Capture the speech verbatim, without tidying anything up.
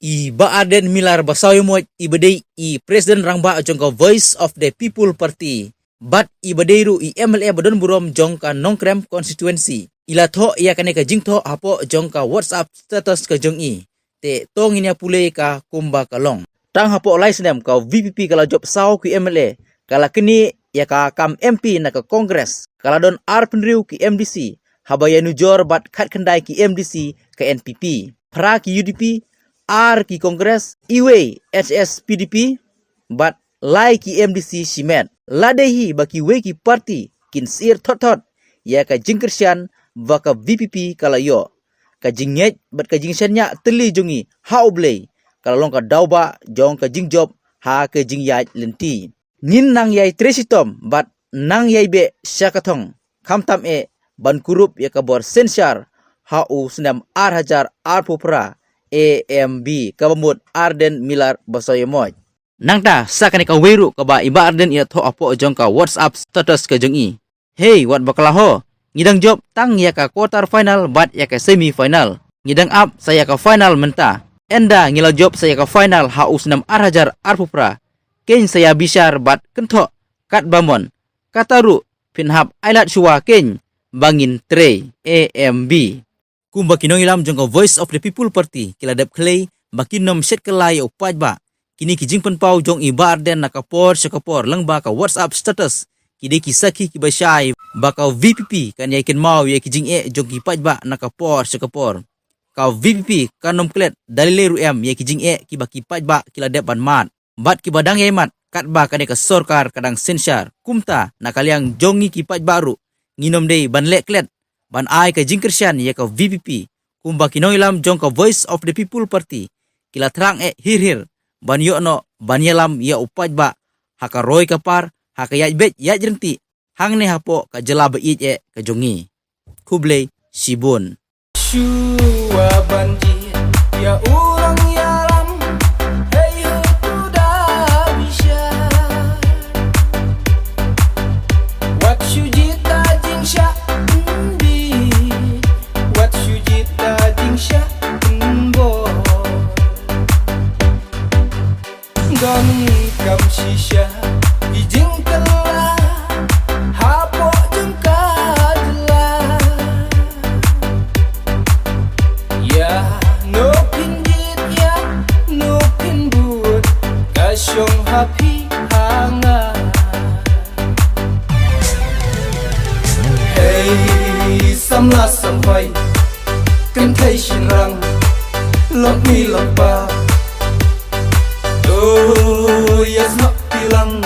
I Bah Ardent Miller Basaiawmoit i ba dei i President Rangbah jong ka Voice of the People Party, bad i ba dei ruh i M L A ba don burom jong ka Nongkrem constituency, i la thoh ïa kane ka jingthoh hapoh jong ka WhatsApp status ka jong i. Te to ngin ïa pule ka kumba ka long. Tang hapoh lai snem ka V P P ka la jop saw ki M L A, ka la knieh ïa ka kam M P na ka Congress, ka la don arphew hynriew ki M D C, haba ïanujor bad khatkhyndai ki M D C ka N P P, phra ki U D P, ar ki Congress, iwei H S P D P, bad lai ki M D C shimet. Lada hi ba kiwei ki party kin syier thot thot ïa ka jingkyrshan ba ka V P P ka la ïoh, ka jingngeit bad ka jingshaniah tylli jong ngi ha U Blei ka la long ka daw ba jong ka jingjop ha ka jingïaid lynti. Ngin nang ïai trei shitom bad nang ïai beh sha ka thong, khamtam eh ban kurup ïa ka bor synshar ha u snem ar hajar arphew phra. A M B, kaba mut Ardent Miller Basaiawmoit. Nangta sa kane kawei ruh kaba i Bah Ardent i la thoh hapoh jong ka WhatsApp status ka jong i. Hei, wat bakla ho. Ngi dang jop tang ïa ka quarter final bad ïa ka semi final. Ngi dang ap sa ïa ka final mynta. Ynda ngi la jop sa ïa ka final ha u snem ar hajar arphew phra, kein sa ïa bishar bad kynthoh katba mon. Kata ruh phin hap ailad shuwa kein ba ngin trei. A M B. Kumba ki nongïalam jong ka Voice of the People Party ki la dep khlei ba kin nym shet kylla ïa u paidbah, kine ki jingpynpaw jong i Bah Ardent na ka por sha ka por lyngba ka WhatsApp status ki dei ki sakhi kiba shai ba ka V P P kan ïai kynmaw ïa ki jingeh jong ki paidbah na ka por sha ka por. Ka V P P kan nym klet da lei lei ruh em ïa ki jingeh kiba ki paidbah ki la dep ban mad bad kiba dang ïai mad katba kane ka sorkar ka dang synshar. Kumta na ka liang jong ngi ki paidbah ruh, ngin nym dei ban leh klet ban ai ka jingkyrshan ïa ka V P P. Kumba ki nongïalam jong ka Voice of the People Party ki la thrang eh hir hir ban ïoh noh ban ïalam ïa u paidbah ha ka roi ka par, ha ka ïaid beit ïaid ryntih hangne hapoh ka jylla ba ïeit eh ka jong ngi. Khublei shibun. Shuwa ban jied ïa u nongïalam, hei ho tu da bishar. Wat shu jied da jingshah nbi, wat shu jied da jingshah nbor. Donkam shisha i jingkylla hapoh jong ka jylla. Ïa no phin jied, ïa no phin bud, ka shong ha phi ha nga. Hei samla samhoi, kynthei shynrang, lok mih lok bah. To ïa sngap phi lang,